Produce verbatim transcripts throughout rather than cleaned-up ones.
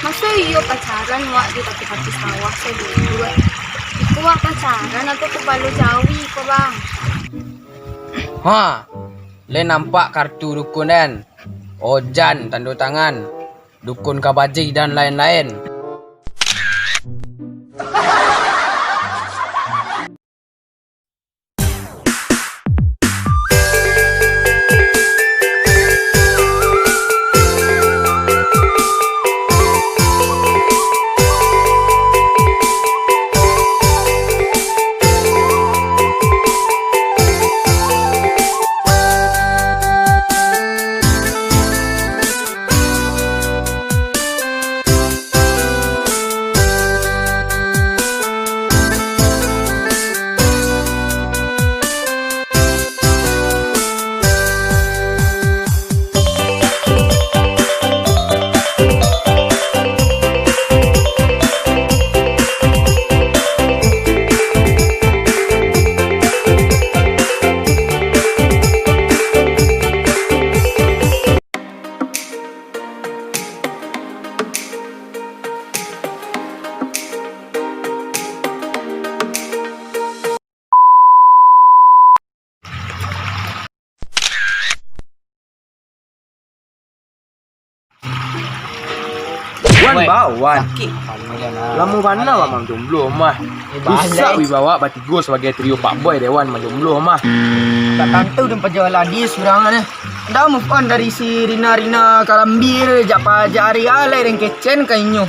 Maso iyo pacaran wak di tapi-tapi sawah saduduak? Iko wak pacaran atau kapalo jawi ko, Bang? Ha, lai nampak kartu dukun den? Ojan tando tangan, dukun kabaji dan lain-lain. Wan, Wai, ba, Wan. Sakik. Lamo bana awak manjomblo mah. Eh, balai. Rusak wibawa batigo sabagai trio Pak Boy deh, Wan, manjomblo mah. Tak tantu den pajualan dia surang deh. Dah move on dari si Rina-Rina Kalambir, jak pajak ari alai den kecen ka inyo.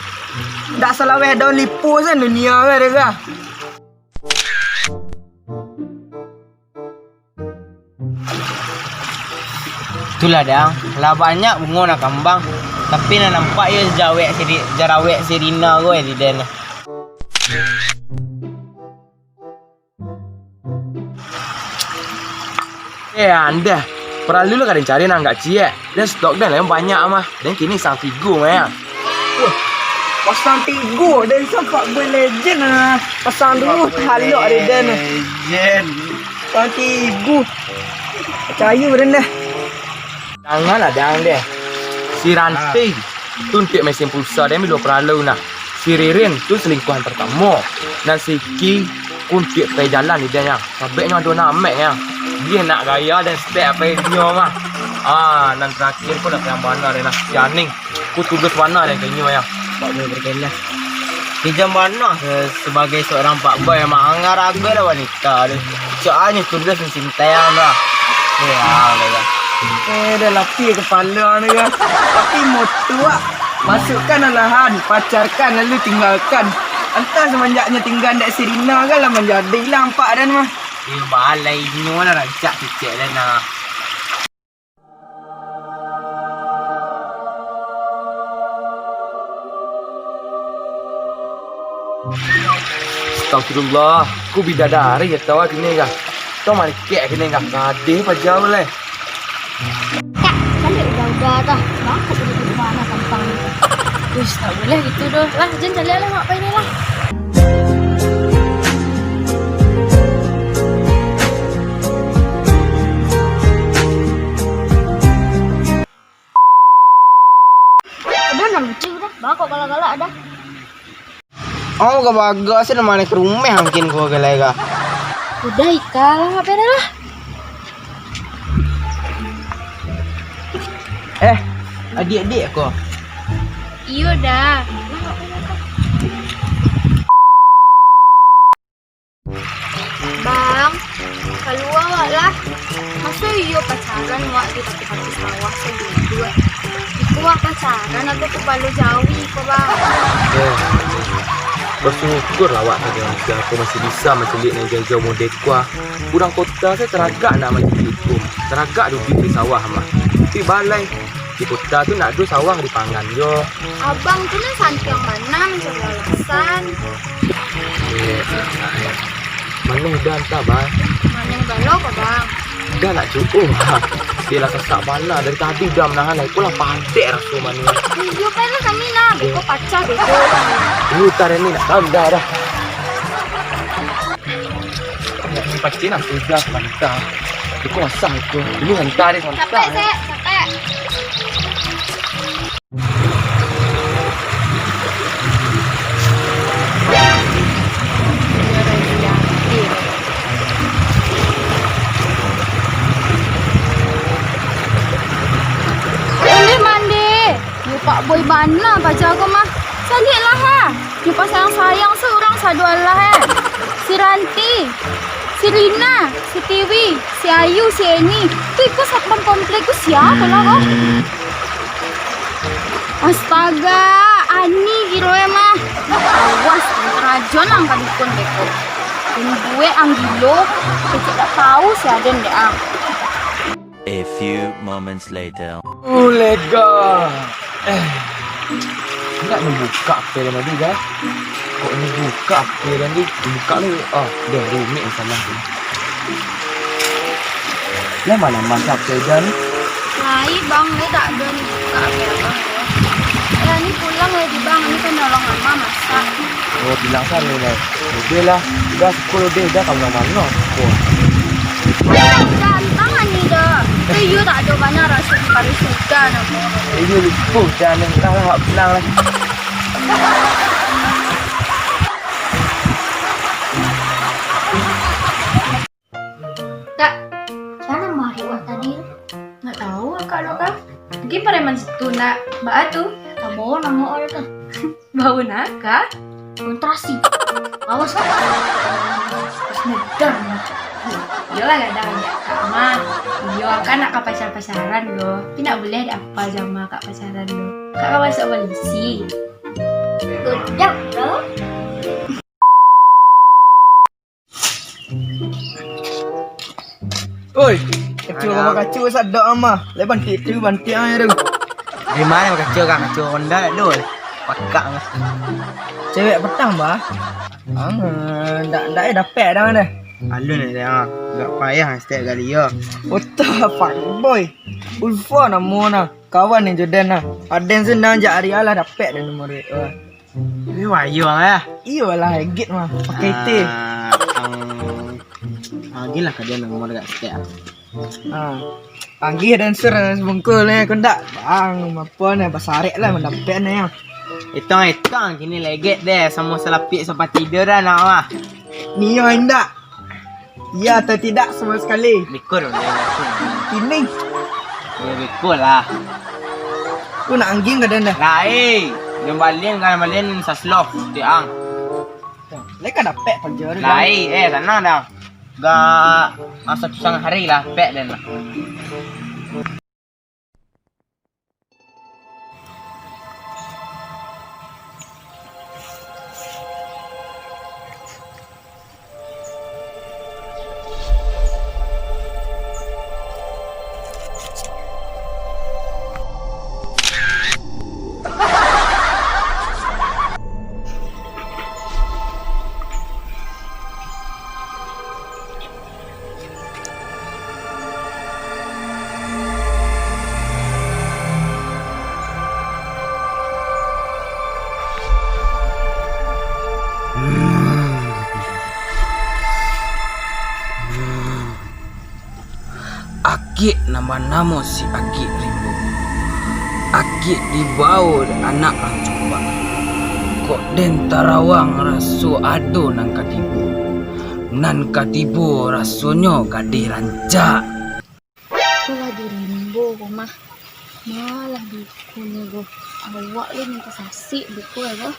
Dak salaweh daun lipo sen dunia ka deh ka. Itulah, Dang. Lah banyak bungo nan kambang, tapi nan nampak iyo jawek siri-, jarawek sirina ko di den. Eh, andeh. Paralu lah ka den cari nan agak ciek. Den stok den lah nan banyak mah. Den kini sang tigo mah. Wah, pasang tigo, den sang Pak Boy Legend ah. Pasang dulu, talok deh den. Legend. Pasang tigo. Pacayo den dah. Janganlah, Dang, deh. Si Ranti tu untuak mesin pulsa den bilo paralu nah. Si Ririn tu selingkuhan pertamo. Nan si Iki untuak pai jalan di den, yang sabeknyo ado namek, yang. Dia nak gaya dan step apa inyo mah. Ah, nan terakhir pun nak yang bana den nah. Si Aning. Ku tugas bana den ka inyo, yang. Pak Boy berkelah. Kijam bana se-, sebagai seorang Pak Boy, mangaraga lah wanita tu. Soalnyo tugas mencintai ang tu. Eh, ah, lah, lah. Eh, dah lapih kepala ni kan. Tapi motor ah, masukkan alahan, pacarkan lalu tinggalkan. Entah semenjaknya tinggal dek si Rina kan lah manjadi lah ampak den mah. Iyo, balai inyo lah rancak kecek den lah. Astagfirullah, ku bidadari ya tawa kini kah? Tau malikek kini kah? Gadih pajau leh. Kak, baliak udah-udah dah. Bangkok udah di mana tampang ni? Uish, tak boleh gitu doh. Lah, jan caliak lah, mak pai ni lah. Udah, nah, lucu dah. Bangkok galak-galak dah. Oh, ka bagas sih, mana ka rumah mungkin ko galai ka. Udah, Ika lah, ngapain lah? Eh, adik-adik ko. Iyo dah. Lah, ngapain lah? Bang, kalua awak lah. Maso iyo pacaran awak di tapi-tapi sawah saduduak? Iko awak pacaran atau kapalo jawi ko, Bang? Eh, basyukur lah awak sajo, sia ko masih bisa mancaliak nan jauah-jauah model ko ah. Urang kota se taragak nak mancaliak iko, taragak duduak di sawah mah. Tapi balai, di kota tu nak ado sawah dipangan jo. Abang tu nan santiang bana mancari alasan. Eh, maneh dah antah, Bang. Maneh balo ko, Bang? Dah nak cukup, Bang. Dia lah sasak bana dari tadi dah manahan, iko lah padek raso maneh. Tunjuakan lah kami lah, beko pacah beko. Ini utara ni nak tahu dah, dah. Ini pasti nak sudah mantap. Iko asah iko. Ini hantar dia, hantar. Capek, Sek, capek. Bana paja ko mah. Caliaklah ha. Nyo pasayang-sayang se urang sado alah eh. Si Ranti, si Rina, si Tiwi, si Ayu, si Eni. Tu iko satpam komplek ko sia pulo ko? Astaga, Ani gilo eh mah. Awas, karajo nang ka dukun beko. Buek ang gilo, kecek dak tau si aden dek ah. A few moments later. Uh, lega. Eh, nak dibuka apa tadi, Ga? Kok dibuka apa tadi? Dibuka lu. Ah, dah rumit masalah tu. Lah, mana masak apa, Ga, ni? Lai, Bang, lai tak ada ni buka apa, Bang. Eh, ni pulang lagi, Bang. Ini kan nolong Ama masak. Oh, bilang sana lah. Udah lah, udah sepuluh deh, udah kalau mana aku. Gantang ani dah. Eh, iyo tak ada banyak rasa di kari sudah nama. Iyo lupa dan entahlah, pulang lah. Tak, siapa nama Arif tadi? Nggak tahu, Kak Loka. Mungkin preman situ nak. Baa tu? Kamu nama orang tu? Bau nak, Kak? Kontrasi. Awas, Kak. Terus ngedar, Kak. Iyolah, kadang ya, Kak mah. Iyo, Kak nak ka pacar-pacaran doh. Tapi nak boleh dek apa sama Kak pacaran doh. Kak ka masuk polisi. Godok doh. Oi, kacau. Alah. Kacau sadok amah. Lai bantik tu, bantik aja tu. Di mana kacau kah? Kacau Honda dak doi. Pakak mah. Cewek petang, bah. Ang, dak, dak, eh, dapek dah mana? Alun eh, dah. Agak payah setiap kali yo. Otak fuckboy. Ulfa namo nah. Kawan ni Jordan nah. Aden senang jak ari alah dapek dah nomor dia. Wah. Ini wayuang lah. Iyolah, egit mah. Pakai teh. Ah, ang-, agilah ka dia nomor agak sikit ah. Ah. Agih dan sur sebungkul ni, kau ndak? Bang, apa ni, basarek lah mandapek ni. Itong-itong kini legek deh, samo salapik sampai tidur dah nak mah. Nio indak. Ya atau tidak sama sekali? Bikul, bikul. Kini. Ya, bikul lah. Ku nak angging ka den dah. Lai, den balian, ka balian sasloh, tiang. Lai ka dapek paja tu. Lai, eh, tanang dah. Gak masa tu sangat hari lah, pek den lah. Agik nan banamo si Agik Rimbo. Agik dibao dek anak Rancumpak. Kok den tarawang raso ado nan ka tibo. Nan ka tibo rasonyo gadih rancak. Itulah di Rimbo ko mah. Malah dukun ko. Awak lu minta sasik dukun ko.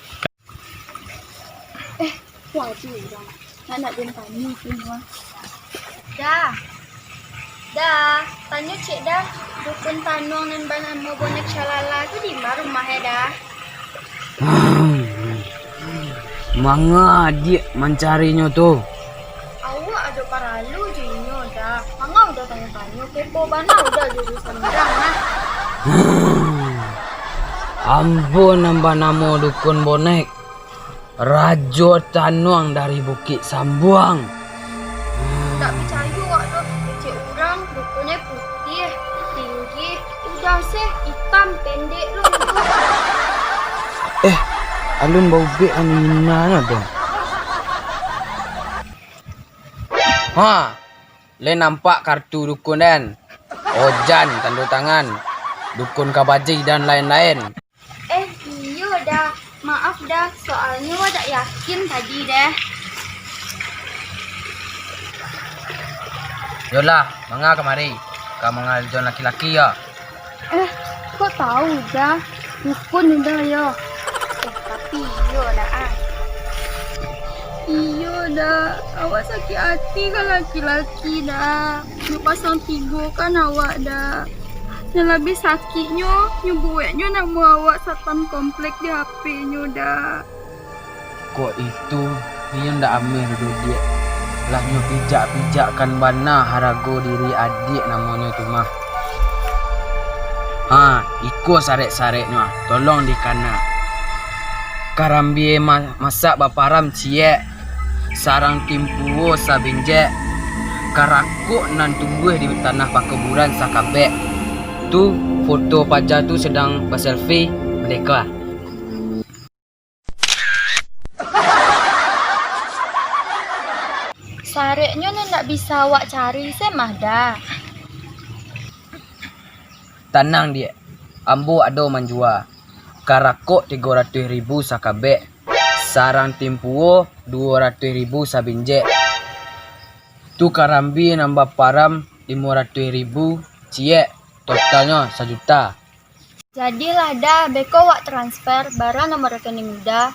Eh, waduh, Bang. Nak, nak den tanyo tu, Bang. Dah. Dah, tanyo cek dah. Dukun tanuang nan banamo Bonek Shalala tu di ma rumah e dah? Manga adiak mancarinyo tu? Awak ado paralu jo inyo dah. Manga udah tanyo-tanyo, kepo bana udah jo urusan urang nah. Ambo nan banamo Dukun Bonek. Rajo Tanuang dari Bukik Sambuang. Ndak picayo awak tu, kecek urang, ruponyo putiah, tinggi, udah seh, itam, pendek lo. Eh, alun baubek anu inanyo tu. Ha, lai nampak kartu dukun den? Ojan, tando tangan, dukun kabaji, dan lain-lain. Eh, iyo dah. Maaf dah, soalnyo wak dak yakin tadi deh. Yolah, manga kamari? Ka manga jo laki-laki yo? Eh, kok tahu dah? Dukun udah yo. Eh, tapi iyo dah ah. Iyo dah, awak sakik ati ka laki-laki dah. Nyo pasang tigo kan awak dah. Nan labiah sakiknyo, nyo buweknyo namo awak satpam komplek di H P-nyo dah. Kok itu, inyo ndak ameh doh, Diak. Lah nyo pijak-pijakkan bana harago diri adiak namonyo tu mah. Ha, iko sarek-sareknyo, ah, tolong dikana. Karambia ma-, masak baparam ciek, sarang timpuo sabinjek, karakok nan tumbuah di tanah pakuburan sakabek. Tu foto paja tu sadang baselfie, merdeka. Sareknyo nan ndak bisa awak cari se mah dah. Tanang, Diak. Ambo ado manjua. Karakok tigo ratuih ribu sakabek, sarang timpuo duo ratuih ribu sabinjek. Tu karambia nan baparam limo ratuih ribu ciek, totalnyo sajuta. Jadilah dah, beko wak transfer bara nomor rekening Uda.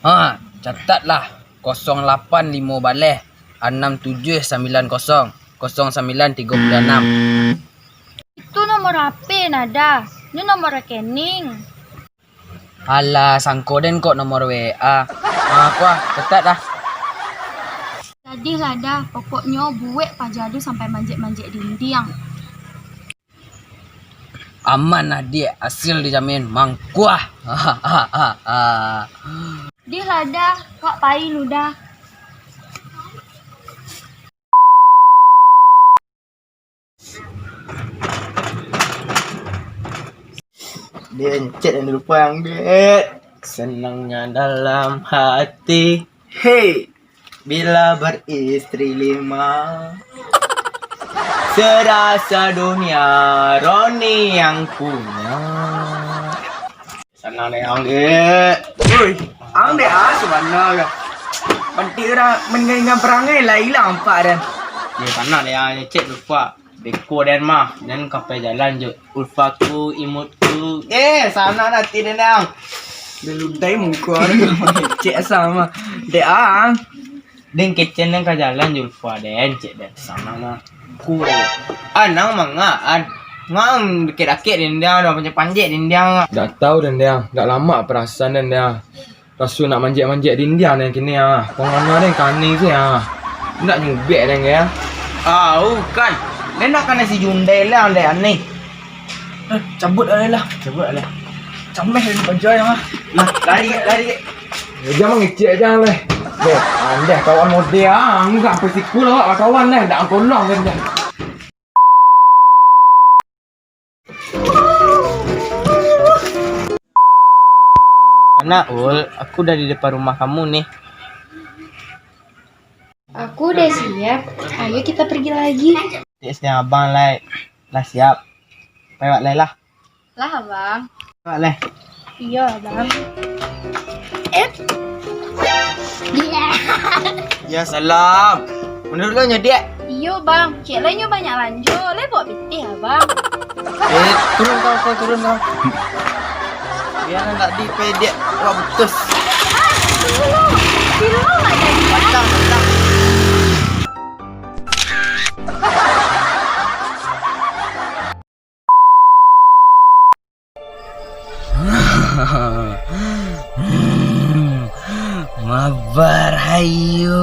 Ha, catatlah, kosong lapan limo baleh, anam tujuh sambilan kosong, kosong sambilan tigo puluh anam. Itu nomor H P nah dah, ini nomor rekening. Alah, sangko den kok nomor W A. Ha, kuah, catat dah. Jadilah dah, pokoknyo buwek paja tu sampai manjek-manjek dindiang. Aman lah, Diak. Hasil dijamin mangkuah. Dih lah dah, wak pai lu dah. Dek, encet yang dilupa yang, Dek. Senangnya dalam hati. Hei. Bila beristri lima, serasa dunia Roni yang punya. Sanang dek ang, dek. Woi, ang dek ah, sabananyo. Pantik urang mendingan perangai lah ilang ampak den. Yo, sanang dek ang, cek lupa. Beko den mah, den ka pai jalan jo ulfaku, imutku. Eh, sanang ati den, ang. Beludai muko den, cek asa mah. Dek ang. Den kecen den ka jalan jo ulfa den, cek den. Sanang mah. Ku. Anang mangaan. Ngang dakek-dakek den, den, panjek-panjek den, den. Dak tau den, den. Dak lamak perasaan den, den. Raso nak manjek-manjek dindiang den kini ah. Pangana den kaning se ah. Ndak nyubek den ke ah. Au kan. Den nak kanai si Jundai lah, ondeh aneh. Eh, cabut alai lah. Cabut alai. Cameh den paja yang ah. Lah, lari, lari. Ya, jangan mangecek aja leh. Deh, andeh kawan mode ah. Anggap sampai siku lah awak kawan leh. Ndak tolong den deh. Anak Ul, aku udah di depan rumah kamu nih. Aku udah siap, ayo kita pergi lagi. Dek, siang abang lai, lah siap. Pai wak lai lah. Lah, Abang. Wak lai. Iyo, Abang. Eh. Iya. Ya, salam. Menurut lo nyo, Diak? Iyo, Bang. Cek lai nyo banyak lanjo. Lai bawa pitih, Abang. Eh, turun kau, kau turun kau. Biar nak di pediak, wah, putus. Ah, dulu. Dulu, Mak Dayang. Patah, patah. Mabar hayo.